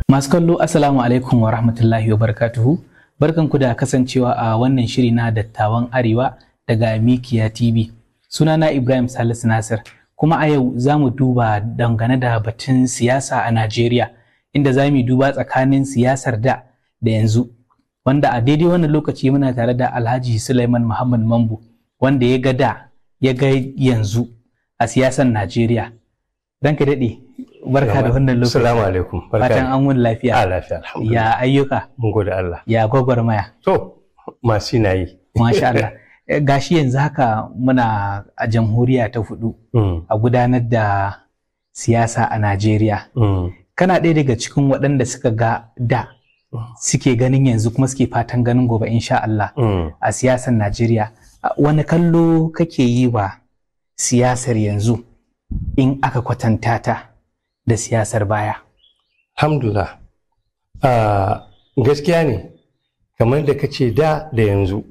Masu kallo, Assalamu alaikum wa rahmatullahi wa barakatuhu. Barkanku da kasancewa a wannan shiri na Dattawan Arewa daga Mikiya TV. Sunana Ibrahim Salisu Nasir. Kuma a yau za mu duba dangane da batun siyasa a Najeriya, inda za mu duba tsakanin siyasar da da yanzu. Wanda a daidai wannan lokaci muna tare da Alhaji Suleiman Muhammad Mambu, wanda ya ga da ya ga yanzu a siyasar Najeriya. Ranka daɗe, barka da wannan lokaci. Assalamu alaikum. Barka. Fatan an wuni lafiya. A lafiya, alhamdulillah. Ya ayyuka, Mun gode Allah. ya gwagwarmaya. To, masu na yi. Masha Allah. Gashi yanzu haka muna a jamhuriya ta hudu a gudanar da siyasa a Najeriya. Kana ɗaya daga cikin waɗanda suka ga da, suke ganin yanzu, kuma suke fatan ganin gobe insha Allah a siyasar Najeriya. Wani kallo kake yi wa siyasar yanzu in aka kwatanta ta da siyasar baya? Alhamdulillah. Gaskiya ne, kamar da kace da da yanzu.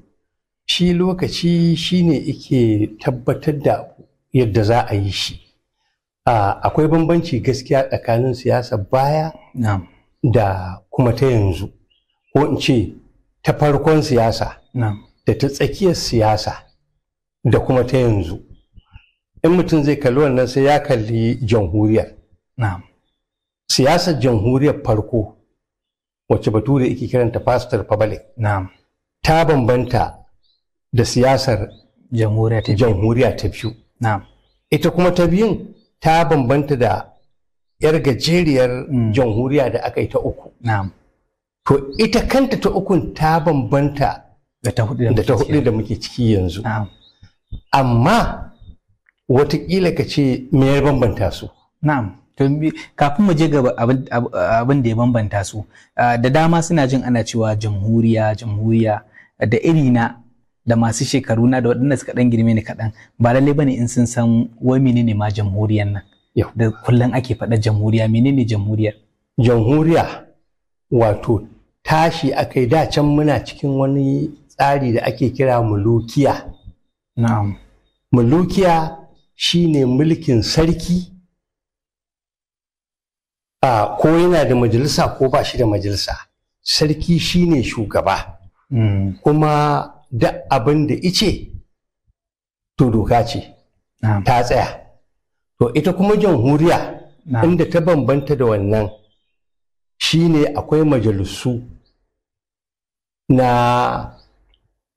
Shi lokaci shine ike tabbatar da yadda za a yi shi. Akwai bambanci gaskiya tsakanin siyasar baya da kuma ta yanzu. Ko in ce ta farkon siyasa da ta tsakiyar siyasa da kuma ta yanzu. In mutum zai kalli wannan, sai ya kalli jamhuriyar. Siyasar jamhuriyar farko, wacce Bature yake kiranta First Republic, ta bambanta da siyasar jamhuriya ta biyu. Jamhuriya ta biyu. Ita kuma ta biyun ta bambanta da yar gajeriyar jamhuriya da aka yi ta uku. To, ita kanta ta ukun ta bambanta da ta hudu da ta muke hudu ciki. Da muke ciki yanzu. Amma watakila ka ce me ya bambanta su? Na'am. To, kafin mu je gaba abin da ya bambanta su, da dama suna jin ana cewa jamhuriya, jamhuriya, da irina da masu shekaru na da waɗanda suka ɗan girme ni kaɗan, ba lallai bane in sun san wai menene ma jamhuriyan nan. Yau. Da kullum ake faɗa jamhuriya, menene jamhuriyar? Jamhuriya wato tashi aka yi, da can muna cikin wani tsari da ake kira mulukiya. Mulukiya shine mulkin sarki, a ko yana da majalisa ko ba shi da majalisa, sarki shine shugaba, kuma duk abin da ice to doka ce ta tsaya. To, ita kuma jamhuriya, inda ta bambanta da wannan shine akwai majalisu na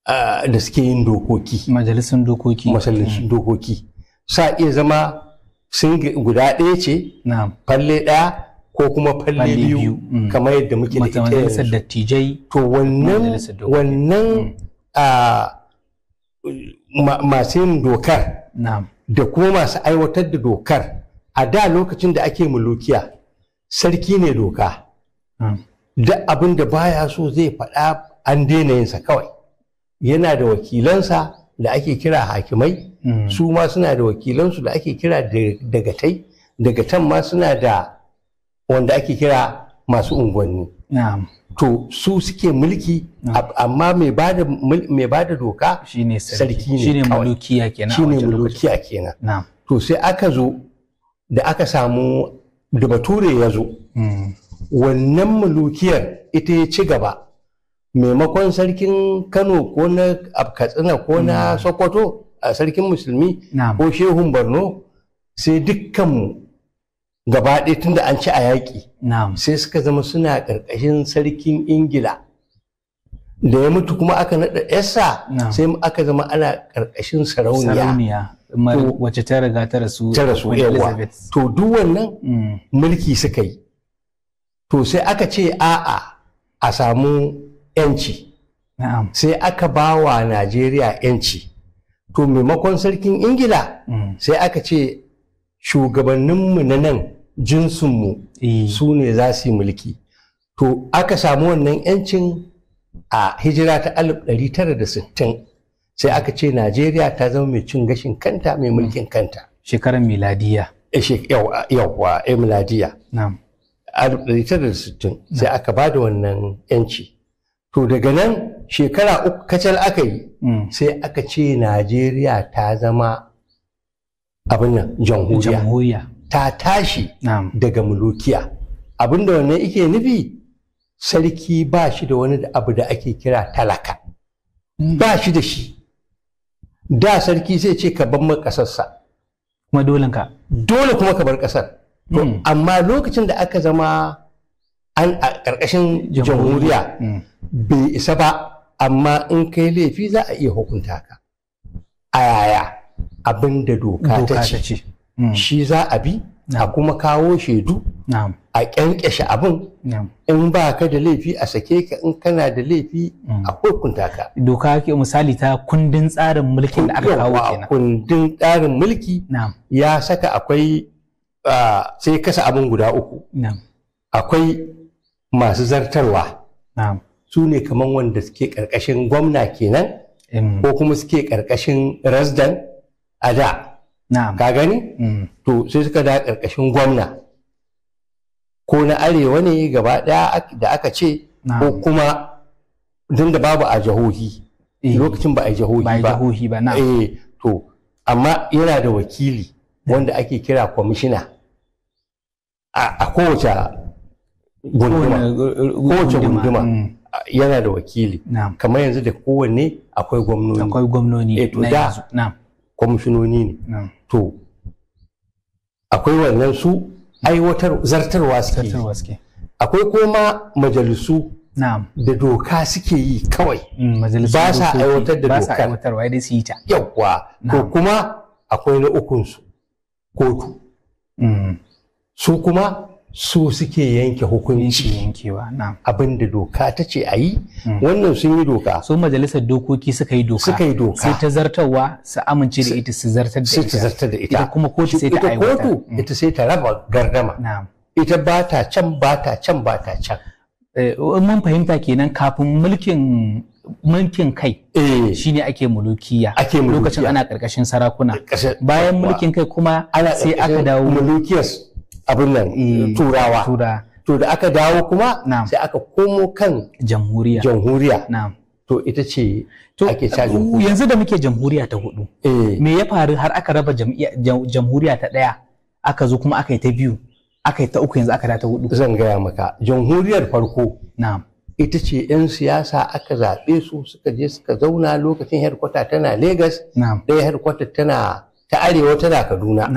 da suke yin dokoki. Majalisun dokoki. Majalisun dokoki sa iya zama sun guda ɗaya ce, falle ɗaya ko kuma falle falle biyu, biyu, kamar yadda muke da ita majalisar yanzu. Dattijai. To, wannan majalisar dokoki. Wannan masu yin dokar da kuma masu aiwatar da dokar, a da lokacin da ake mulukiya, sarki ne doka. Duk abin da baya so zai faɗa, an daina yinsa kawai. Yana da wakilansa da ake kira hakimai, su ma suna da wakilansu da ake kira dagatai, dagatan ma suna da wanda ake kira masu unguwanni. To, su suke mulki, amma mai bada doka shine sarki. Sarki ne shine kawai. Mulukiya kenan a Shine wancan lokacin. mulukiya kenan. To, sai aka zo da aka samu da Bature ya zo, wannan mulukiyar ita ya ci gaba. Maimakon sarkin Kano ko na Katsina ko na Sokoto, a sarkin musulmi ko shehun Borno, sai dukkanmu gaba ɗaya, tunda an ci a yaƙi, sai suka zama suna ƙarƙashin sarkin Ingila. Da ya mutu kuma aka naɗa yarsa, sai aka zama ana ƙarƙashin sarauniya. Sarauniya wacce ta riga ta rasu. Ta rasu. Queen Yawa. Elizabeth. To, duk wannan mulki suka yi. To, sai aka ce a'a, a samu 'yanci. Sai aka ba wa Najeriya 'yanci. To, maimakon sarkin Ingila, sai aka ce shugabanninmu na nan, jinsinmu, su ne za su yi mulki. To, aka samu wannan 'yancin a hijira ta 1960, sai aka ce Najeriya ta zama mai cin gashin kanta, mai mulkin kanta. Shekarar miladiya. Yawwa, miladiya. 1960 sai aka ba da wannan 'yanci. To, daga nan shekara 3 kacal aka yi, sai aka ce Najeriya ta zama abin nan, jamhuriya. Jamhuriya. Ta tashi daga mulukiya. Abinda wannan ike nufi, sarki ba shi da wani abu da ake kira talaka, ba shi da shi. Da sarki sai ce ka bar ƙasarsa, Kuma dolenka. Dole kuma ka bar ƙasar. To, amma lokacin da aka zama an a ƙarƙashin jamhuriya, bai isa ba, amma in kai laifi za a iya hukunta ka. A yaya? Abin da doka ta ce shi za a bi, a kuma kawo shaidu, a ƙyanƙyashe abin. In ba ka da laifi a sake ka, in kana da laifi a hukunta ka. Doka ke misali ta kundin tsarin mulkin da aka kawo kenan. Kundin tsarin mulki ya saka akwai, sai kasa abin guda uku. Akwai masu zartarwa, su ne kamar wanda suke ƙarƙashin gwamna kenan, ko kuma suke ƙarƙashin rasdan a da. Ka gani? To sai suka da ƙarƙashin gwamna, ko na arewa ne gaba ɗaya da aka ce, ko kuma tun da babu a jihohi, lokacin ba a jihohi ba. Jihohi ba, na'am. Eh, to amma yana da wakili wanda ake kira kwamishina a kowace gunduma. Kowace gunduma yana da wakili. Kamar yanzu da kowanne akwai gwamnoni. Akwai gwamnoni. Eh, to da kwamishinoni ne. To akwai wannan, su aiwatar zartarwa suke. Akwai kuma majalisu da doka suke yi kawai, ba sa aiwatar da Ba sa dokar. aiwatarwa, dai su yi ta. Yawwa. To kuma akwai na ukunsu, kotu. Su kuma su suke yanke hukunci. Yankewa, na'am. Abin da doka ta ce a yi, wannan sun yi doka. Su majalisar dokoki suka yi doka. Suka yi doka. Sai ta zartarwa su amince da ita, su zartar da sai ita. Ta zartar da ita. Ita kuma kotu sai ta Ita aiwatar. kotu ita sai ta raba gardama. Ita ba ta can, ba ta can, ba ta can. In mun fahimta kenan, kafin mulkin kai shine ake mulukiya. Ake mulukiya. Lokacin ana karkashin sarakuna. Bayan mulkin kai kuma Ana sai aka dawo mulukiyar abin nan, turawa. Tura. To da aka dawo kuma sai aka komo kan jamhuriya. Jamhuriya. To ita ce ake caji. Yanzu da muke jamhuriya ta hudu, me ya faru har aka raba jamhuriya ta daya, aka zo kuma aka yi ta biyu, aka yi ta uku, yanzu aka da ta hudu? Zan gaya maka. Jamhuriyar farko ita ce 'yan siyasa aka zaɓe su, suka je suka zauna. Lokacin headquarter tana Lagos, ɗaya headquarter tana ta arewa tana Kaduna,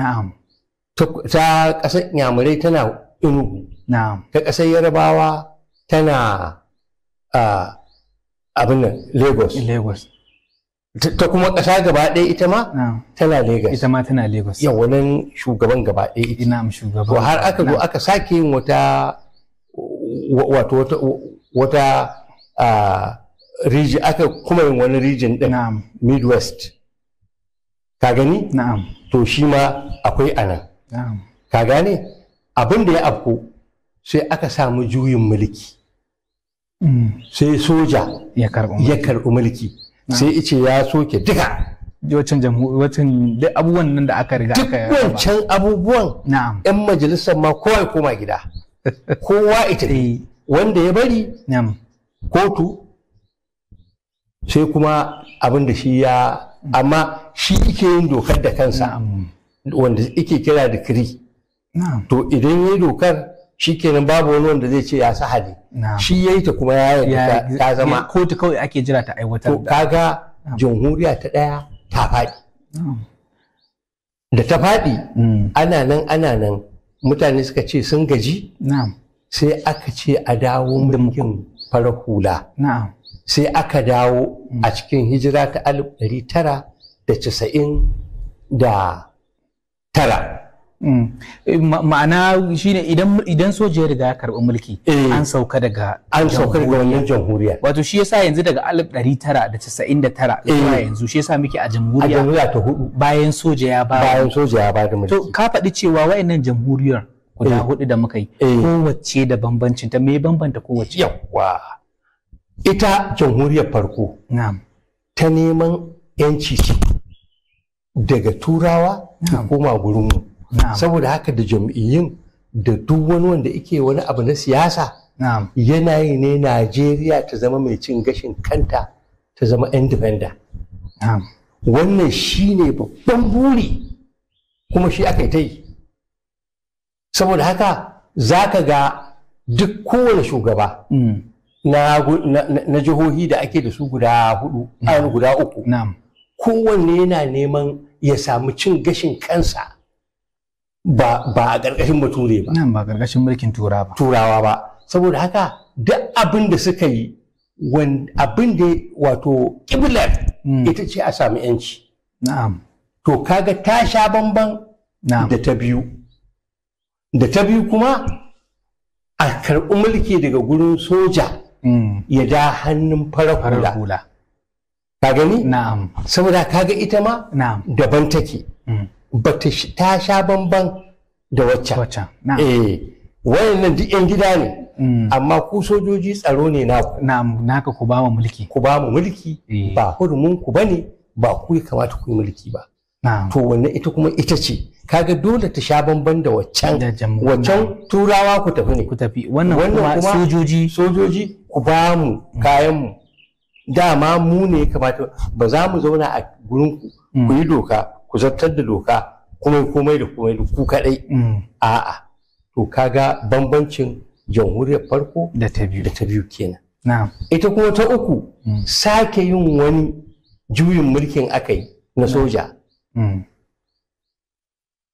ta ƙasar Inyamurai tana Enugu, ta ƙasar Yarbawa tana abin nan, Lagos. Lagos. Ta kuma ƙasa gaba ɗaya ita ma tana Lagos. Ita ma tana Lagos. Yau nan shugaban gaba ɗaya ita. Ina shugaban. To har aka zo aka sake yin wata, wato wata region, aka kuma yin wani region din, Midwest. Ka gani? Na'am. To shi ma akwai anan. Ka gane? Abin da ya afku, sai aka samu juyin mulki. Sai soja ya karɓi mulki. Sai ice ya soke duka. Wancan wancan duk abubuwan nan da aka riga aka Duk wancan abubuwan. Yan majalisar ma kowa ya koma gida. Kowa ita wanda ya bari kotu, sai kuma abin da shi ya, amma shi ike yin dokar da kansa, wanda ike kira da kiri. To idan ya yi dokar, shi kenan, babu wani wanda zai ce ya sahale. Shi ya yi ta kuma ya yarda ta zama. Kotu kawai ake jira ta aiwatar. To kaga jamhuriya ta ɗaya ta faɗi. Da ta faɗi, ana nan ana nan, mutane suka ce sun gaji. Sai aka ce a dawo mulkin farar hula. Sai aka dawo a cikin hijira ta 1999. Ma'ana shine idan soja ya riga ya karɓi mulki, an sauka daga An sauka daga wannan jamhuriya. Wato shi yasa yanzu daga 1999 zuwa yanzu, shi yasa muke a jamhuriya A jamhuriya ta hudu. Bayan soja ya ba Bayan soja ya ba da mulki. To ka faɗi cewa wayannan jamhuriyar guda hudu da muka yi, kowace da bambancin ta. Me bambanta kowace? Yawa, ita jamhuriyar farko ta neman yanci ce daga turawa ta koma gurinmu. Saboda haka da jam'iyyun da duk wani wanda yake wani abu na siyasa yanayi ne Najeriya ta zama mai cin gashin kanta, ta zama independent. Wannan shine babban buri, kuma shi aka yi ta yi. Saboda haka za ka ga Duk kowane shugaba na jihohi da ake da su guda hudu, an guda uku, kowanne yana neman ya samu cin gashin kansa ba a ƙarƙashin bature ba. Nan ba ƙarƙashin mulkin turawa ba. Saboda haka duk abin da suka yi, abin da wato ƙiblar ita ce a sami yanci. To kaga ta sha bamban da ta biyu. Da ta biyu kuma a karɓi mulki daga gurin soja ya da hannun farar hula. Ka gani? Na'am. Saboda kaga ita ma daban take. Bata ta sha bamban da waccan. Eh, wayannan duk 'yan gida ne. Amma ku sojoji tsaro ne naku. Na'am, naka ku ba mu mulki. Ku ba mu mulki, ba hurumin ku bane, ba ku ya kamata ku yi mulki ba. To wannan ita kuma ita ce. Kaga dole ta sha bamban da waccan. Waccan turawa ku tafi ne. Ku tafi. Wannan kuma sojoji. Sojoji ku ba mu kayan mu. Dama mu ne ya kamata, ba za mu zauna a gurin ku ku yi doka, ku zartar da doka, kuma komai da komai da ku kadai. A'a. To kaga bambancin jamhuriyar farko da ta biyu. Da ta biyu kenan. Na'am. Ita kuma ta uku sake yin wani juyin mulkin aka yi na soja.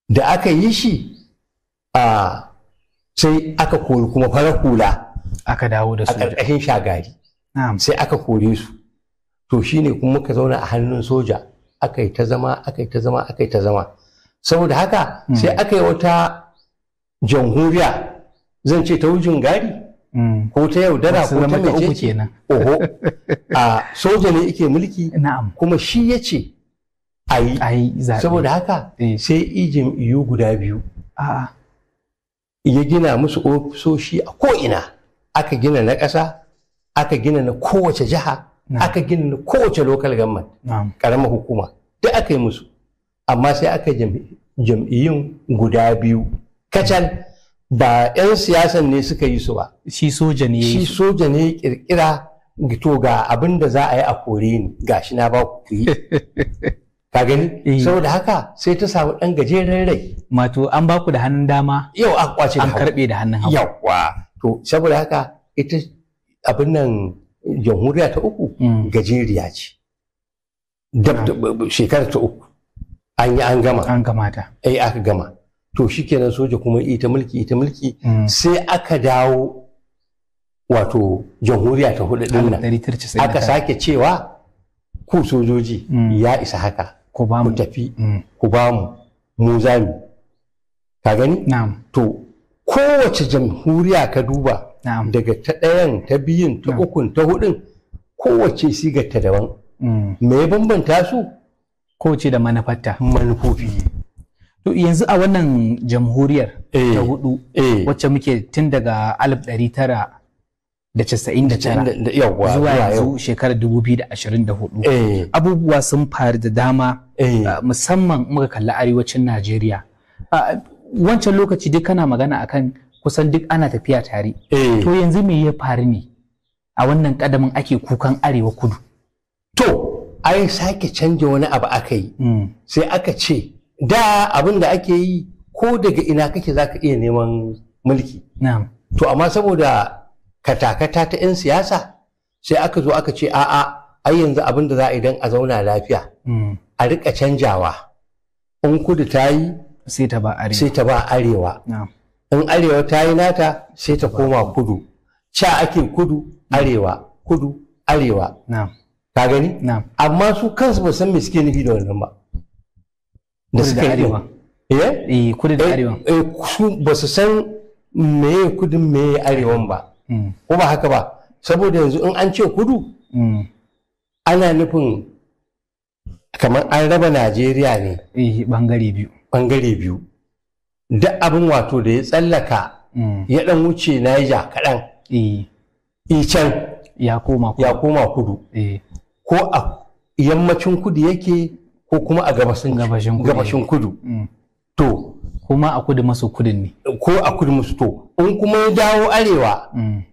Da aka yi shi sai aka kori kuma farar hula. Aka dawo da soja. A ƙarƙashin Shagari. Sai aka kore su. To shine kuma muka zauna a hannun soja. Aka yi ta zama, aka yi ta zama, aka yi ta zama. Saboda haka sai aka yi wata jamhuriya, zan ce ta wujin gadi ko ta yaudara ko ta mece kenan. Oho, a soja ne yake mulki. Kuma shi ya ce a yi. Saboda haka sai i jam'iyyu guda biyu. Ya gina musu ofisoshi a ko'ina. Aka gina na ƙasa, aka gina na kowace jiha, aka gina na kowace local government, ƙaramar hukuma, duk aka yi musu. Amma sai aka jam'iyyun guda biyu kacal. Ba 'yan siyasan ne suka yi su ba. Shi soja ne. Shi soja ne kirkira, to ga abin da za a yi a kore ni, gashi na ba ku yi. Ka gani? Saboda haka sai ta samu ɗan gajeren rai. Mato an ba ku da hannun dama. Yau an kwace da an karɓe da hannun hagu. Yawwa. To saboda haka ita abin nan jamhuriya ta uku gajeriya ce. Shekara ta uku an yi an gama. An gama ta. Eh, aka gama. To shikenan soja kuma ita mulki ita mulki sai aka dawo wato jamhuriya ta hudu din nan. Aka sake cewa ku sojoji ya isa haka. Ku ba mu. Ku tafi. Ku ba mu. Mu za mu. Ka gani? Na'am. To kowace jamhuriya ka duba daga ta ɗayan ta biyun ta ukun ta hudun kowace sigar ta daban. Me ya bambanta su? Kowace da manufarta. Manufofi. To yanzu a wannan jamhuriyar ta hudu wacce muke tun daga 1999 zuwa yanzu shekarar 2024, abubuwa sun faru da dama, musamman muka kalli arewacin Najeriya. Wancan lokaci duk kana magana akan kusan duk ana tafiya tare. To yanzu me ya faru ne a wannan kadamin ake kukan arewa kudu? To ai sake canja wani abu aka yi. Sai aka ce da abin da ake yi ko daga ina kake zaka iya neman mulki. To amma saboda katakata ta 'yan siyasa sai aka zo aka ce a'a, ai yanzu abin da za a yi don a zauna lafiya a rika canjawa. In kudu ta yi sai ta ba arewa. Sai ta ba arewa. In arewa ta yi nata sai ta koma kudu. Ca ake kudu arewa, kudu arewa. Ka gani? Amma su kansu ba san me suke nufi da wannan ba. Da suka yi arewa. Eh, kudu da arewa. Eh, su ba su san meye kudin meye arewan ba. Ko ba haka ba? Saboda yanzu in an ce kudu ana nufin kamar an raba Najeriya ne. Eh, bangare biyu. Bangare biyu. Duk abin wato da ya tsallaka ya dan wuce Niger kaɗan. Eh. Can ya koma kudu. Ya koma kudu. Ko a yammacin kudu yake ko kuma a gabashin kudu. To kuma a kudu maso kudin ne. Ko a kudu maso, to in kuma ya dawo arewa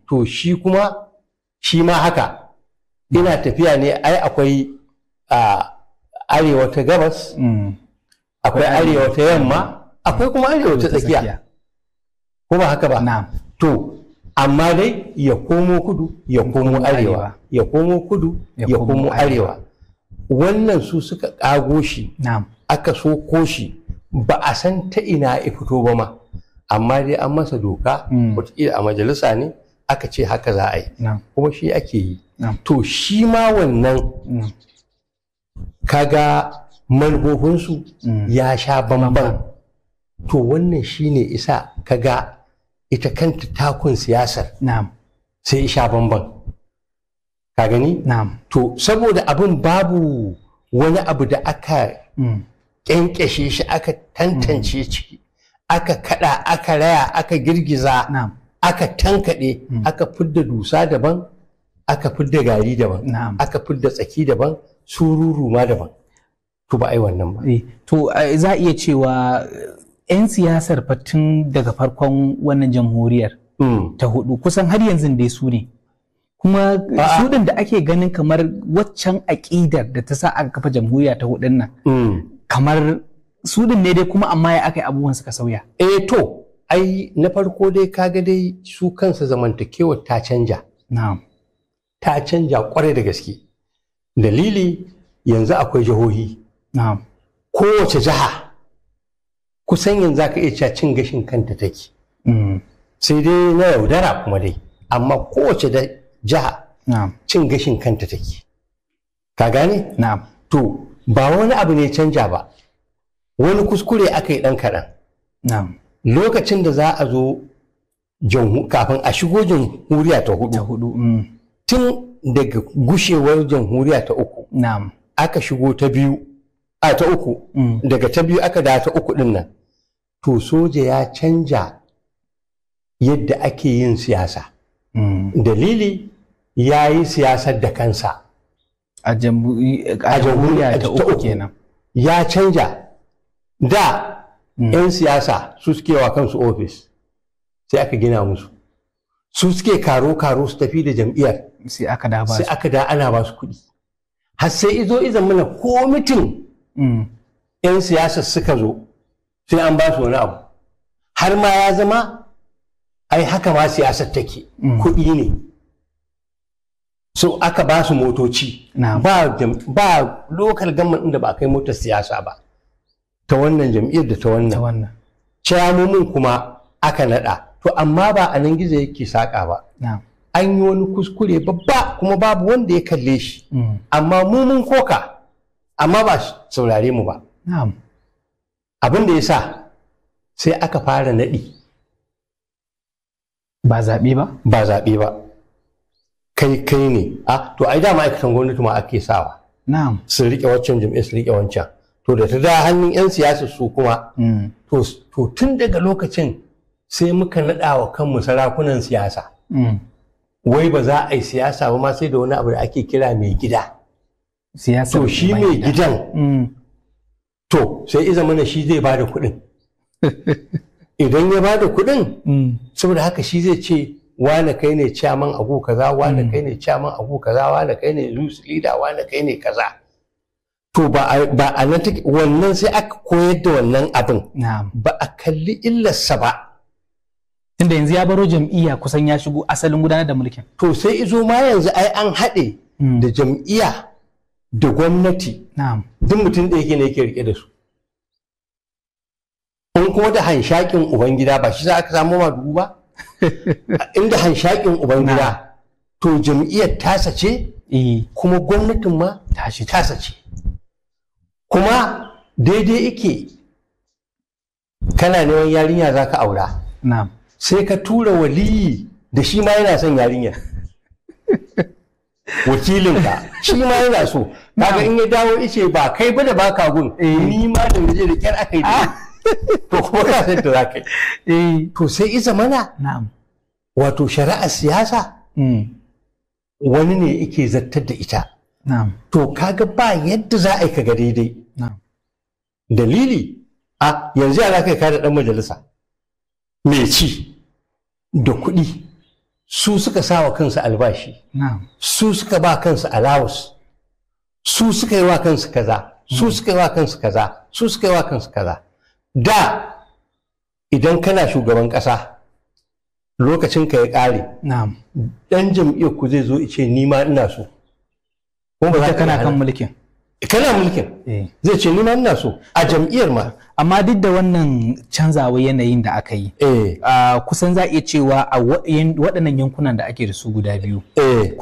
to shi kuma shi ma haka ina tafiya ne, ai akwai arewa ta gabas, akwai arewa ta yamma, akwai kuma arewa ta tsakiya. Ko ba haka ba? Na'am. To Amma dai ya komo kudu ya komo arewa, ya komo kudu ya komo arewa. Wannan su suka ƙago shi, aka soko shi, ba a san ta ina ya fito ba ma, amma dai an masa doka, wataƙila a majalisa ne aka ce haka za a yi, kuma shi ake yi. To shi ma wannan kaga manufofinsu ya sha bamban. To wannan shi ne isa kaga ita kanta takun siyasar sai sha bamban. Ka gani? To saboda abin babu wani abu da aka kyankyashe shi, aka tantance ciki, aka kada, aka raya, aka girgiza, aka tankaɗe, aka fidda dusa daban, aka fidda gari daban, aka fidda tsaki daban, sururu ma daban. To ba a yi wannan ba. To za a iya cewa 'yan siyasar fatin daga farkon wannan jamhuriyar ta hudu kusan har yanzu dai su ne. Kuma su ɗin da ake ganin kamar waccan aƙidar da ta sa aka kafa jamhuriya ta hudun nan, kamar su ɗin ne dai kuma, amma ya aka yi abubuwan suka sauya. Eh to, ai na farko dai kaga dai su kansa zamantakewar ta canja. Ta canja kwarai da gaske. Dalili, yanzu akwai jihohi. Kowace jiha kusan yanzu aka iya cewa cin gashin kanta take. Sai dai na yaudara kuma dai, amma kowace jiha cin gashin kanta take. Ka gane? To ba wani abu ne canja ba, wani kuskure aka yi ɗan kaɗan. Lokacin da za a zo kafin a shigo jamhuriya ta hudu, tun daga gushewar jamhuriya ta uku, aka shigo ta biyu, a ta uku, daga ta biyu aka da ta uku ɗin nan. To soja ya canja yadda ake yin siyasa. Dalili, ya yi siyasar da kansa. A jamhuriya ta uku kenan. Ya canja. Da 'yan siyasa su suke wa kansu ofis, sai aka gina musu. Su suke karo-karo su tafi da jam'iyyar. Sai aka da sai aka da ana ba su kuɗi. Har sai izo izan mana ko mitin 'yan siyasa suka zo sai an ba su wani abu. Har ma ya zama ai haka ma siyasar take, kuɗi ne. So aka ba su motoci, ba local government inda ba kai motar siyasa ba, ta wannan jam'iyyar da ta wannan. Ciyamomin kuma aka naɗa. To amma ba a nan gizo yake saƙa ba. An yi wani kuskure babba kuma babu wanda ya kalle shi. Amma mu mun koka, amma ba saurare mu ba. Abin da ya sa sai aka fara naɗi. Ba zaɓe ba? Ba zaɓe ba. Kai kai ne. A to ai da ma'aikatan gwamnati ma ake sawa. Sun riƙe waccan jam'iyyar, su riƙe wancan. To da ta da hannun 'yan siyasa su kuma. To tun daga lokacin sai muka naɗa wa kanmu sarakunan siyasa. Wai ba za a yi siyasa ba ma sai da wani abu da ake kira mai gida. Siyasa. To shi mai gidan. To sai iza mana shi zai bada kuɗin. Idan ya bada kuɗin, saboda haka shi zai ce wane kai ne chairman abu kaza, wane kai ne chairman abu kaza, wane kai ne youth leader, wane kai ne kaza. To ba a nan take wannan, sai aka koyar da wannan abin. Ba a kalli illarsa ba. Tunda yanzu ya baro jam'iyya kusan ya shigo asalin gudanar da mulkin. To sai izo ma yanzu ai an haɗe da jam'iyya da gwamnati. Duk mutum da yake ne yake rike da su. In kuma da hanshakin ubangida ba shi za aka samu madugu ba? Inda hanshakin ubangida to jam'iyyar tasa ce, kuma gwamnatin ma tasa ce. Kuma daidai ike kana neman yarinya za ka aura. Sai ka tura waliyi da shi ma yana son yarinyar. Wakilinka shi ma yana so. Kaga in ya dawo ice ba kai ba da baka gun, ni ma da naje da kyar aka yi da to kuma ka san da za ka yi. To sai isa mana wato shari'ar siyasa wani ne yake zartar da ita. To kaga ba yadda za a yi kaga daidai. Dalili, a yanzu yara kai kada dan majalisa mai ci da kuɗi, su suka sa wa kansu albashi, su suka ba kansu allowance, su suka yi wa kansu kaza, su suka yi wa kansu kaza, su suka yi wa kansu kaza. Da idan kana shugaban ƙasa Lokacin ka ya ƙare. Na'am. Dan jam'iyyar ku zai zo ice ni ma ina so. Kuma ba za Ita ka kana iya kan hana. mulkin. Kana mulkin. Eh. Zai ce ni ma ina so a jam'iyyar ma. Amma duk da wannan canzawa yanayin da aka yi, kusan za a iya cewa a waɗannan yankunan da ake da su guda biyu,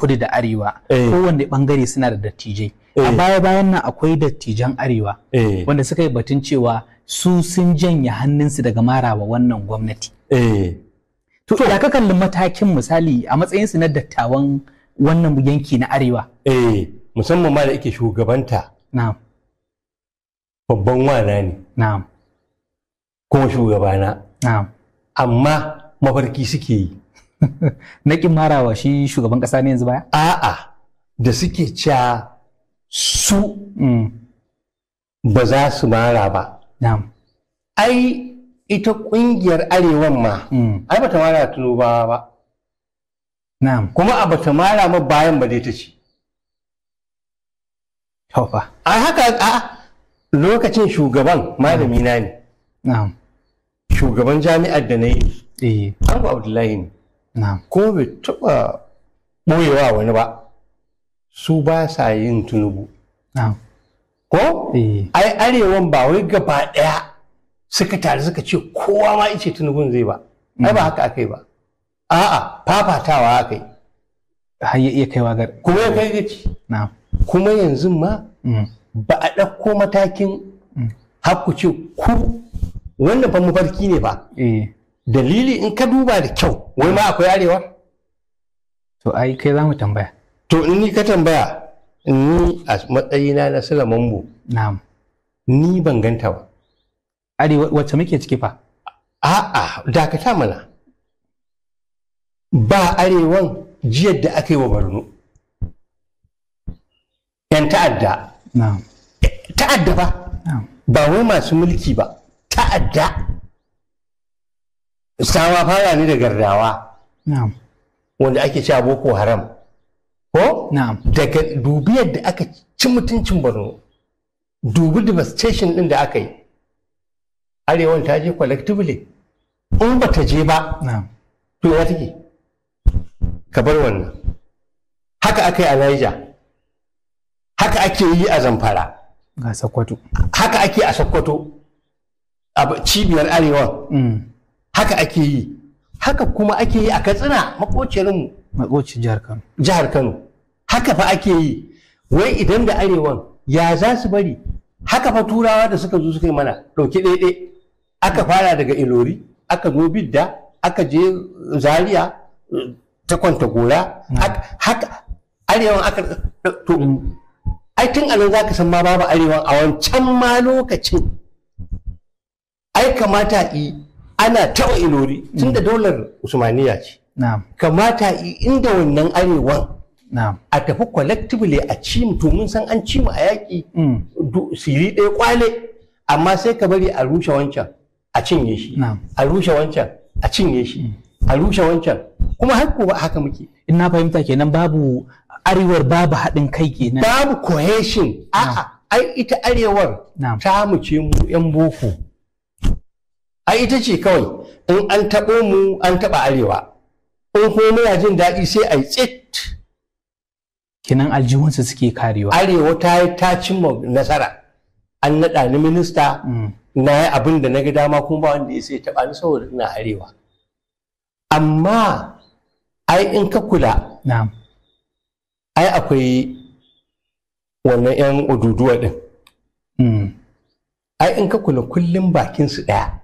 kudu da arewa, kowanne bangare suna da dattijai. A baya-bayan nan akwai dattijan arewa wanda suka yi batun cewa su sun janye hannunsu daga marawa wannan gwamnati. To, da ka kalli matakin misali a matsayinsu na dattawan wannan yanki na arewa. Musamman ma da yake shugabanta Na'am, babban wana ne na'am, kuma shugabana, na'am. amma mafarki suke yi. Na ƙin marawa shi shugaban ƙasa ne yanzu baya? A'a, da suke cewa su Mm, ba za su mara ba. Na'am. Ai ita kungiyar arewan ma ai bata mara Tinubu ba. Na'am. Kuma a bata mara ma bayan ba dai ta ci. Taufa. A haka a lokacin shugaban malami na ne. Na'am. Shugaban jami'ar da na yi Eh, Abu Abdullahi ne. na'am. Kuma bai taɓa ɓoyewa wani ba. Su ba sa yin Tinubu. Na'am. Ko? Eh, Ai arewan ba wai gaba ɗaya suka taru suka ce kowa ma ice Tinubun zai ba. Ai ba haka aka yi ba. A'a, fafatawa aka yi. Har ya iya kaiwa gar. Kuma ya kai gaci. Na'am. Kuma yanzu ma ba a ɗauko matakin har ku ce ku wannan fa mafarki ne ba. Eh, Dalili in ka duba da kyau, wai ma akwai arewa? To ai kai za mu tambaya. To in ni ka tambaya, ni a matsayina na Sula Mambo, Na'am. ni ban ganta ba. Arewa wacce muke ciki fa? A'a, dakata mana. Ba arewan jiyar da aka yi wa Borno. 'Yan ta'adda. Na'am. Ta'adda ba, Na'am. ba wai masu mulki ba, ta'adda. Sawa fara ne da gardawa Na'am. wanda ake cewa Boko Haram. Ko? Na'am. Daga dubi yadda aka ci mutuncin Borno, dubi devastation ɗin da aka yi. Arewan ta je collectively. In ba ta je ba, Na'am. to ya take? Ka bar wannan. Haka aka yi a Niger. Haka ake yi a Zamfara. Ga Sokoto. Haka ake a Sokoto. A cibiyar Arewan. Haka ake yi. Haka kuma ake yi a Katsina, makociyarmu. Makocin jihar Kano. Jihar Kano. Haka fa ake yi. Wai idan da Arewan ya za su bari? Haka fa Turawa da suka zo suka yi mana ɗauki ɗaiɗai. Aka fara daga Ilori, aka zo Bidda, aka je Zaria, ta Kwantagora, haka Arewan aka to ai tun anan za ka san ma babu Arewan a wancan ma lokacin. Ai kamata i ana taɓa Ilori tun da daular Usmaniya ce. Na'am. Kamata i inda wannan Arewan Na'am. a tafi collectively a ci mu, to mun san an ci mu a yaƙi siri ɗaya kwale, amma sai ka bari a rushe wancan a cinye shi, Na'am. a rushe wancan a cinye shi, a rushe wancan, kuma har gobe haka muke. In na fahimta kenan babu arewar, babu haɗin kai kenan. Babu cohesion. A'a, ai ita arewar Na'am. ta mu ce mu yan boko, ai ita ce kawai in an taɓo mu an taɓa arewa, in kuma muna jin daɗi sai a yi tsit. Kenan aljihunsu suke karewa. Arewa ta yi ta cimma nasara, an naɗa ni minista, na yi abin da na ga dama, kuma ba wanda ya sai taɓa ni saboda ina arewa. Amma ai in ka kula, Na'am. ai akwai wannan 'yan ududuwa ɗin. Ai in ka kula kullum bakin su ɗaya,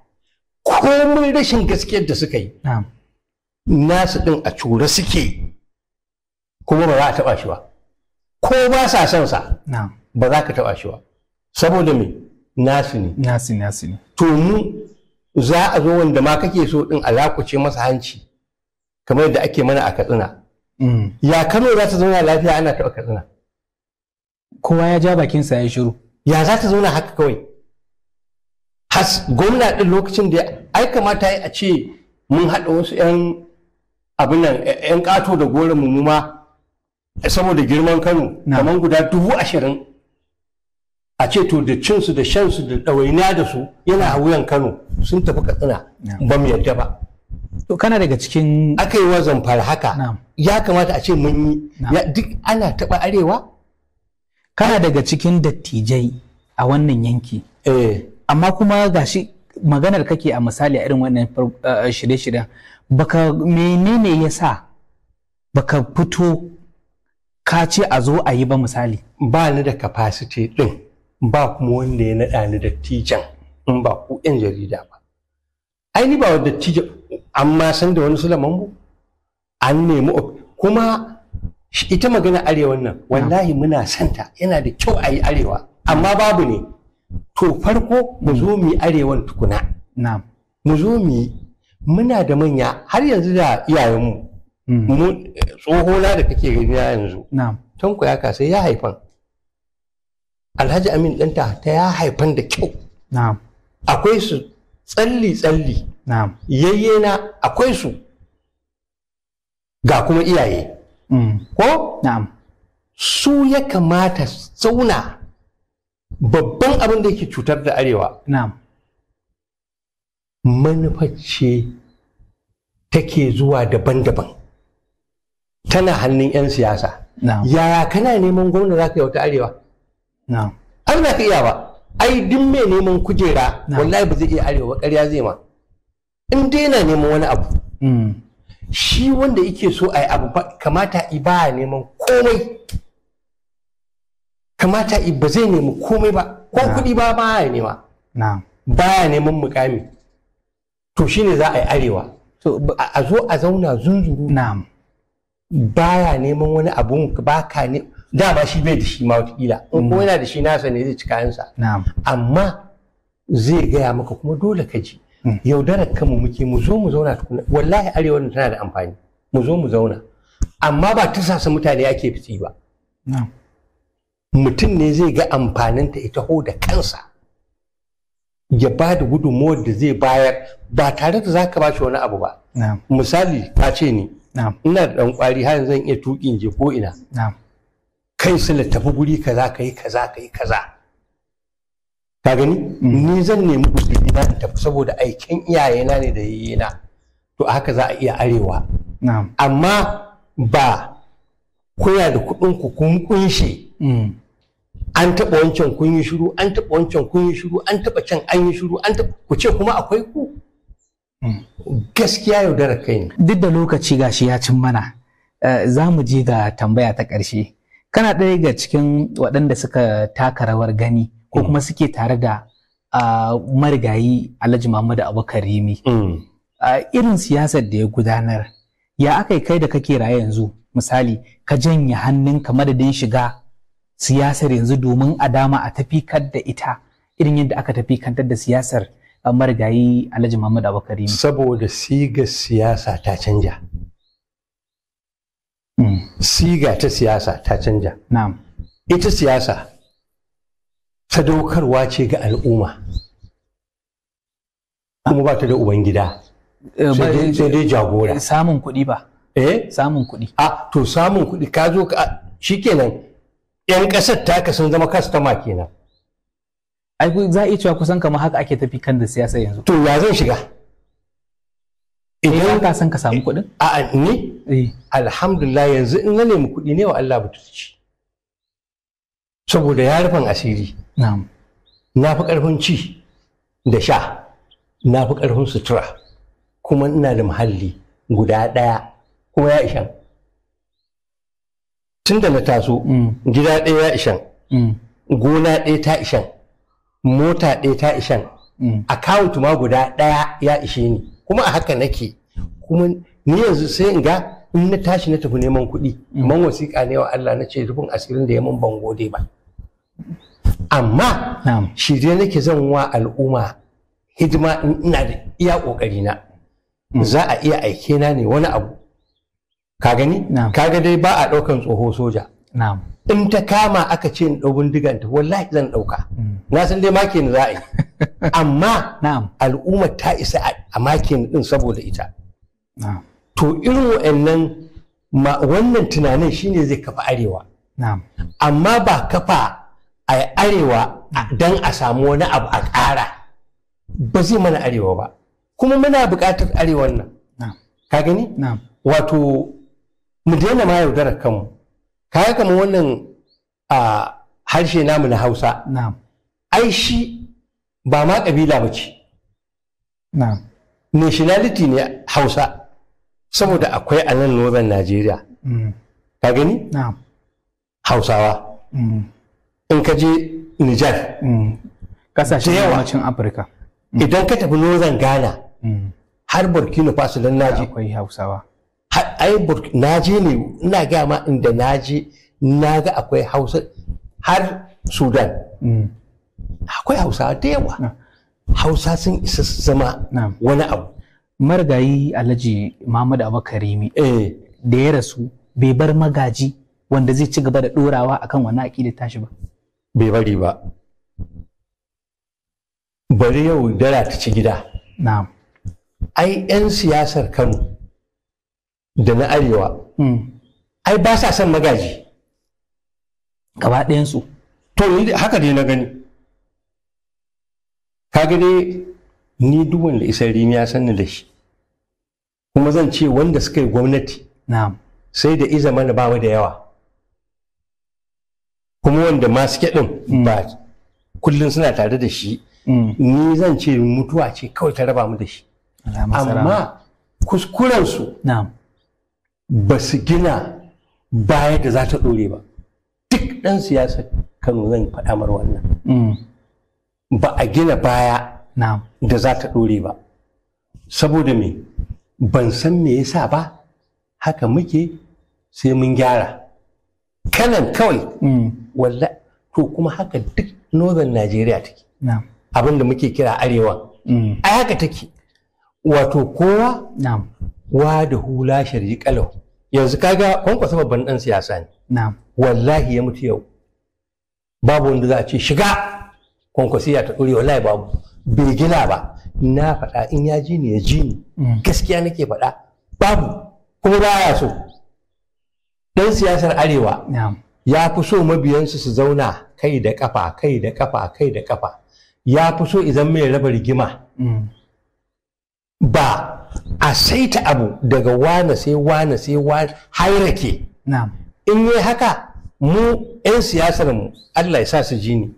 komai rashin gaskiyar da suka yi, Na'am. nasu ɗin a cure suke, kuma ba za a taɓa shi ba, ko ba sa son sa. Na'am. Ba za ka taɓa shi ba saboda me? Nasu ne. Nasu nasu ne. To mu za a zo wanda ma kake so ɗin a lakuce masa hanci kamar yadda ake mana a Katsina. Ya Kano za ta zauna lafiya ana taɓa Katsina? Kowa ya ja bakinsa ya shiru. Ya za ta zauna haka kawai? Has gwamna ɗin lokacin da ai kamata a ce mun haɗa wasu 'yan abin nan, 'yan ƙato da goron mu ma saboda girman Kano, kamar guda 20,000, a ce to da cinsu da shansu da ɗawainiya da su yana a wuyan Kano, sun tafi Katsina, ba mu yarda ba. To kana daga cikin Aka yi wa Zamfara haka. Ya kamata a ce mun yi. Duk ana taɓa arewa? Kana daga cikin dattijai a wannan yanki. Amma kuma gashi maganar kake a misali a irin wannan shirye-shiryen, baka menene ya sa baka fito ka ce a zo a yi ba misali? Ba ni da capacity din, ba kuma wanda ya naɗa ni dattijan in ba ku 'yan jarida ba. Ai ni ba wa dattijan, amma san da wani Sulamanbu an nemi kuma ita magana arewan nan wallahi muna santa, yana da kyau a yi arewa, amma babu ne. To farko mu zo mu yi arewan tukuna. Mu zo mu yi, muna da manya har yanzu da iyayenmu. Mu tsohona da kake gani yanzu. Tanko ya kasa ya haifan. Alhaji Amin ɗanta ta ya haifan da kyau. Akwai su tsalli tsalli. Yayyena akwai su. Ga kuma iyaye. Ko? Su ya kamata zauna. Babban abin da yake cutar da arewa. Manufa ce take zuwa daban-daban. Tana hannun 'yan siyasa. Yaya kana neman gwamna za ka yi wata arewa? An za ka iya ba. Ai duk mai neman kujera wallahi ba zai iya arewa ba, ƙarya zai ma. In dai yana neman wani abu. Shi wanda yake so a yi abu kamata i ba neman komai. Kamata i ba zai nemi komai ba, ko kuɗi ba ba ya nema. Baya neman mukami. To shine za a yi arewa. A zo a zauna zunzuru. Baya neman wani abun ba ka ne, dama shi bai da shi ma wataƙila. In ko yana da shi nasa ne zai ci kayansa. Amma zai gaya maka kuma dole ka ji. Yaudarar kanmu muke, mu zo mu zauna tukuna. Wallahi arewa tana da amfani. Mu zo mu zauna. Amma ba tursasa mutane ake fitsi ba. Mutum ne zai ga amfaninta ita ho da kansa. Ya ba da gudunmuwar da zai bayar ba tare da za ka ba shi wani abu ba. Misali ka ce ni, ina da ɗan ƙwari har yanzu zan iya tuƙin je ko ina. Kai Sule tafi guri kaza ka yi kaza ka yi kaza. Ka gani? Ni zan nemi guzuri na in tafi saboda aikin iyayena ne da yayyena. To haka za a iya arewa. Amma ba kuna da kuɗin ku kun kunshe. An taɓa wancan kun yi shiru, an taɓa wancan kun yi shiru, an taɓa can an yi shiru, an taɓa ku ce kuma akwai ku. Gaskiya yaudarar kai ne. Duk da lokaci gashi ya cin mana, za mu je ga tambaya ta ƙarshe. Kana ɗaya ga cikin waɗanda suka taka rawar gani ko kuma suke tare da marigayi Alhaji Muhammadu Abubakar Rimi. Irin siyasar da ya gudanar, ya aka kai da kake raye yanzu misali ka janye hannunka madadin shiga siyasar yanzu domin a dama a tafi da ita irin yadda aka tafi kantar da siyasar marigayi Alhaji Muhammadu Abubakar Rimi. Saboda sigar siyasa ta canja. Siga ta siyasa ta canja. Ita siyasa sadaukarwa ce ga al'umma. Kuma ba ta da ubangida. Sai dai jagora. Samun kuɗi ba. Eh? Samun kuɗi. A to samun kuɗi ka zo ka shikenan 'yan ƙasar taka sun zama kastama kenan. Ai za a iya cewa kusan kamar haka ake tafi kan da siyasa yanzu. To ya zan shiga? Idan ka san ka samu kuɗin? A'a ni? Alhamdulillah yanzu in na nemi kuɗi ne wa Allah butulci. Saboda ya rufan asiri. Na fi ƙarfin ci da sha, na fi ƙarfin sutura, kuma ina da muhalli guda ɗaya kuma ya ishan. Tun da na taso, gida ɗaya ya ishan, gona ɗaya ta ishan, mota ɗaya ta ishan, akawunt ma guda ɗaya ya ishe ni. Kuma a haka nake, kuma ni yanzu sai in ga in na tashi na tafi neman kuɗi, man wasiƙa ne wa Allah na ce rufin asirin da ya mun ban gode ba. Amma shirye nake zan wa al'umma hidima in ina da iya ƙoƙari na. Za a iya aike na ne wani abu. Ka gani? Ka ga dai ba a ɗaukan tsoho soja. In ta kama aka ce in ɗau bindiga in tafi wallahi zan ɗauka. Na san dai make ni za a yi. Amma al'umma ta isa a make ni ɗin saboda ita. To irin wa'annan wannan tunanin shine zai kafa arewa. Amma ba kafa a arewa don a samu wani abu a ƙara ba zai mana arewa ba. Kuma muna buƙatar arewan nan. Ka gani? Na'am. Wato mu daina ma yaudarar kanmu. Kaga kamar wannan a harshe namu na Hausa. Na'am. Ai shi ba ma kabila ba ce. Na'am. Nationality ne Hausa. Saboda akwai a nan Northern Nigeria. Ka gani? Na'am. Hausawa. In ka je Niger. Kasashen yammacin Afirka. Idan ka tafi Northern Ghana. Har Burkina Faso don naje. Akwai Hausawa. Ai naje ne ina gaya ma inda naje na ga akwai Hausa har Sudan. Akwai Hausawa da yawa. Hausa sun isa su zama wani abu. Marigayi Alhaji Muhammad Abubakar Rimi da ya rasu bai bar magaji wanda zai ci gaba da dorawa akan wannan aƙidar tashi ba. Bai bari ba. Bari yau dara ta ci gida. Na'am. Ai 'yan siyasar Kano da na Arewa ai ba sa son magaji. Gaba ɗayansu. To ni haka dai na gani. Kaga dai ni duk wanda isa Rimi ya san ni da shi. Kuma zan ce wanda suka yi gwamnati. Na'am. Sai da iza mana ba mu da yawa. Kuma wanda ma suke ɗin ba kullum suna tare da shi. Ni zan ce mutuwa ce kawai ta raba mu da shi. Amma kuskurensu ba su gina baya da za ta ɗore ba. Duk ɗan siyasar Kano zan faɗa mar wannan. Ba a gina baya da za ta ɗore ba. Saboda me? Ban san me yasa ba, haka muke sai mun gyara. Kanan kawai, walla to kuma haka duk Northern Nigeria take. Abin da muke kira Arewa. Ai haka take. Wato kowa wa da hula shari kalau. Yanzu kaga Kwankwaso babban ɗan siyasa ne. Wallahi ya mutu yau. Babu wanda za a ce shiga Kwankwasiya ta ɗore, wallahi babu. Bai gina ba. Na faɗa in ya ji ni ya ji ni. Gaskiya nake faɗa. Babu. Kuma baya so. Ɗan siyasar Arewa ya fi so mabiyansu su zauna kai da kafa, kai da kafa, kai da kafa. Ya fi so idan mai raba rigima. Ba a saita abu daga wane sai wane sai wane hairake. In yi haka mu 'yan siyasar mu Allah ya sa su ji ni.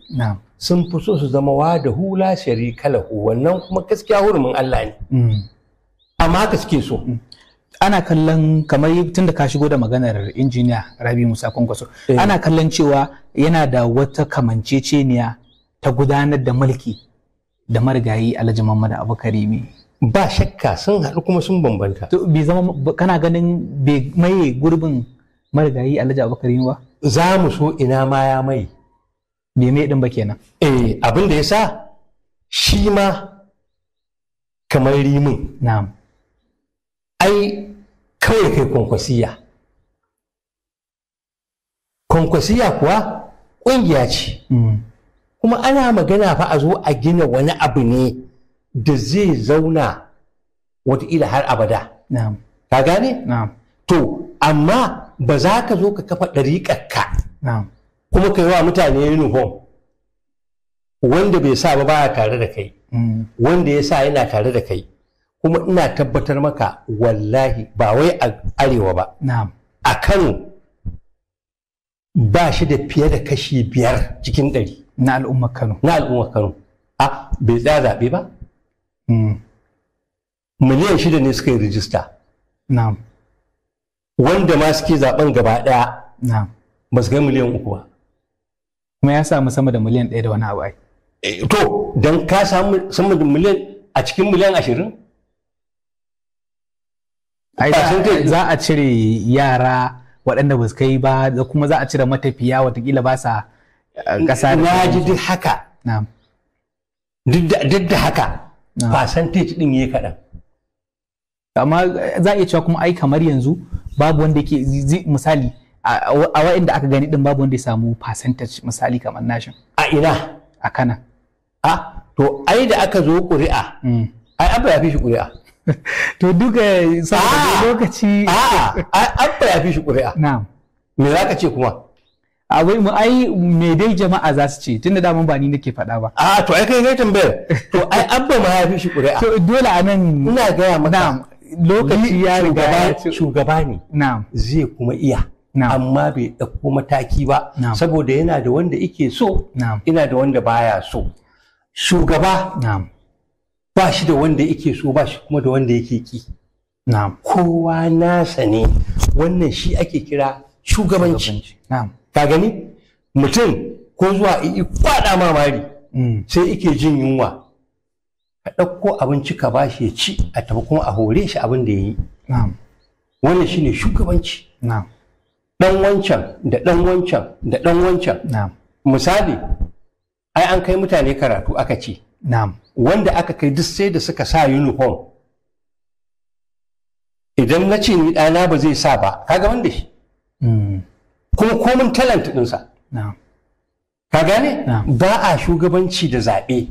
Sun fi so su zama wa da hula sharika lahu, wannan kuma gaskiya hurumin Allah ne. Amma haka suke so. Ana kallon kamar tun da ka shigo da maganar injiniya Rabi Musa Kwankwaso, ana kallon cewa yana da wata kamanceceniya ta gudanar da mulki da marigayi Alhaji Muhammad Abubakar Rimi. Ba shakka sun haɗu kuma sun bambanta. To bai zama kana ganin bai maye gurbin marigayi Alhaji Abubakar Rimi ba? Za mu so ina ma ya mai. Bai mai din ba kenan. Eh, abin da ya sa shi ma kamar Rimin. Na'am. Ai kawai kai Kwankwasiya. Kwankwasiya kuwa ƙungiya ce. Kuma ana magana fa a zo a gina wani abu ne da zai zauna wataƙila har abada. Na'am. Ka gane? Na'am. To, amma ba za ka zo ka kafa ɗariƙarka. Na'am. Kuma ka yi wa mutane uniform. Wanda bai sa ba baya tare da kai. Wanda ya sa yana tare da kai. Kuma ina tabbatar maka wallahi ba wai a Arewa ba. Na'am. A Kano ba shi da fiye da kashi 5 cikin 100. Na al'ummar Kano. Na al'ummar Kano. A bai tsaya zaɓe ba? Miliyan 6 ne suka yi rijista. Na'am. Wanda ma suke zaɓen gaba ɗaya. Na'am. Ba su kai miliyan 3 ba. Kuma ya samu sama da miliyan 1 da wani abu ai. To, don ka samu sama da miliyan a cikin miliyan 20? Ai za a cire yara waɗanda ba su kai ba, da kuma za a cire matafiya watakila ba sa ƙasa. Na ji duk haka. Na'am. Duk da haka, percentage ɗin ya kaɗan. Amma za a iya cewa kuma ai kamar yanzu babu wanda ke misali a waɗanda aka gani ɗin babu wanda ya samu percentage misali kamar nashin. A ina? A Kana. A to ai da aka zo ƙuri'a, ai Abba ya fi shi ƙuri'a. To duka saboda lokaci. A'a, ai Abba ya fi shi ƙuri'a. Na'am. Me za ka ce kuma? Abai mu ai me dai jama'a za su ce tunda daman ba ni nake faɗa ba. A to ai kai kai tambayar. To ai Abba ma ya fi shi ƙuri'a. To dole a nan ina gaya maka. Na'am. Lokaci ya riga ya ci. Shugaba ne. Na'am. Zai kuma iya. Na'am. Amma bai ɗauko mataki ba. Na'am. Saboda yana da wanda yake so. Na'am. Ina da wanda baya so. Shugaba Na'am. ba shi da wanda yake so, ba shi kuma da wanda yake ki. Na'am. Kowa nasa ne. Wannan shi ake kira shugabanci. Na'am. Ka gani? Mutum ko zuwa i kwada mamari sai ike jin yunwa. Ka ɗauko abinci ka bashi ya ci, a tafi kuma a hore shi abin da ya yi. Na'am. Wannan shine shugabanci. Na'am. Ɗan wancan da ɗan wancan da ɗan wancan. Na'am. Misali, ai an kai mutane karatu aka ce. Na'am. Wanda aka kai duk sai da suka sa uniform. Idan na ce ni ɗana ba zai sa ba, kaga wanda shi. Kuma komin talent ɗinsa. Na'am. Ka gane? Na'am. Ba a shugabanci da zaɓe.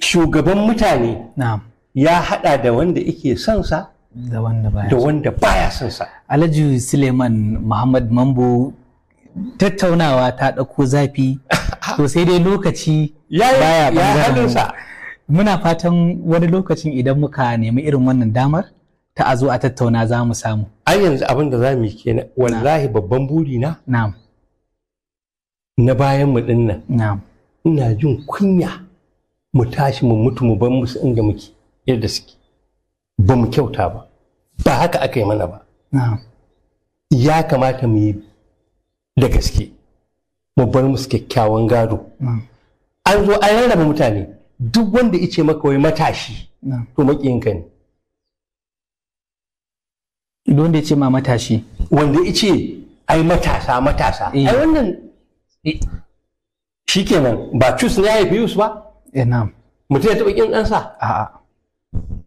Shugaban mutane Na'am. ya haɗa da wanda yake son sa Da wanda baya. da wanda baya son sa. Alhaji Suleiman Muhammad Mambo, tattaunawa ta ɗauko zafi, to sai dai lokaci baya Ya ɓangaren mu. halinsa. Muna fatan wani lokacin idan muka nemi irin wannan damar ta a zo a tattauna za mu samu. Ai yanzu abin da za mu yi kenan, wallahi babban buri na Na'am. na bayan mu ɗin nan. Na'am. Ina jin kunya mu tashi mu mutu mu bar musu inda muke yadda suke. Ba mu kyauta ba. Ba haka aka yi mana ba. Na'am. Ya kamata mu yi da gaske mu bar musu kyakkyawan gado. Na'am. An zo an rarraba mutane, duk wanda ice maka wai matashi Na'am. to makiyinka ne. Duk wanda ya ce ma matashi. Wanda ice ai matasa matasa. Eh. Ai wannan shikenan ba cus ne ya haifi Yus ba. Eh, na'am. Mutum ya taɓa ƙin ɗansa. A'a.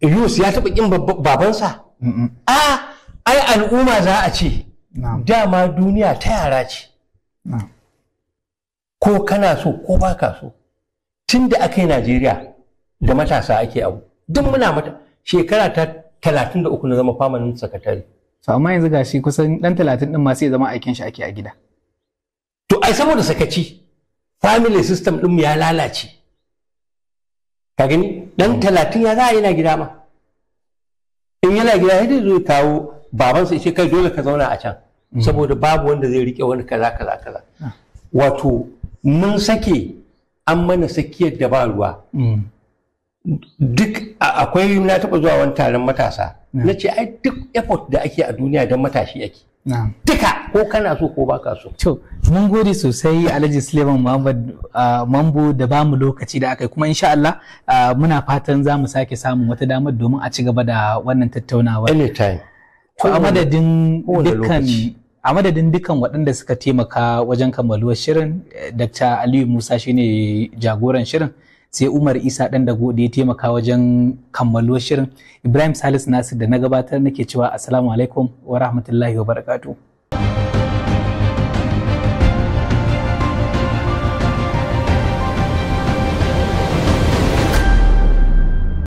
Yus ya taɓa ƙin babansa. Mm-mm. A ai al'umma za a ce Na'am. dama duniya ta yara ce. Na'am. Ko kana so ko ba ka so. Tun da aka yi Najeriya da matasa ake abu. Duk muna mata shekara ta 33 na zama famanin sakatare. To amma yanzu gashi kusan ɗan 30 ɗin ma sai ya zama aikin shi ake a gida. To ai saboda sakaci family system ɗin ya lalace. Ka gani ɗan 30 ya za a yana gida ma. In yana gida sai dai zo ya kawo babansa ya ce kai dole ka zauna a can. Saboda babu wanda zai rike wani kaza kaza kaza. Wato mun sake an mana sakiyar da ba ruwa. Duk akwai na taɓa zuwa wani taron matasa. Na ce ai duk effort da ake a duniya don matashi ake. Na'am. Duka ko kana so ko baka so. To, mun gode sosai Alhaji Suleiman Muhammad Mambo da bamu lokaci da aka yi, kuma insha Allah muna fatan za mu sake samun wata damar domin a ci gaba da wannan tattaunawa. Anytime. To a madadin kowane dukkan lokaci. a madadin dukkan waɗanda suka taimaka wajen kammaluwar shirin, Dr. Aliyu Musa shine jagoran shirin, sai Umar Isa ɗan dago da ya taimaka wajen kammaluwar shirin, Ibrahim Salisu Nasir da na gabatar nake cewa assalamu alaikum wa rahmatullahi wa barakatuh.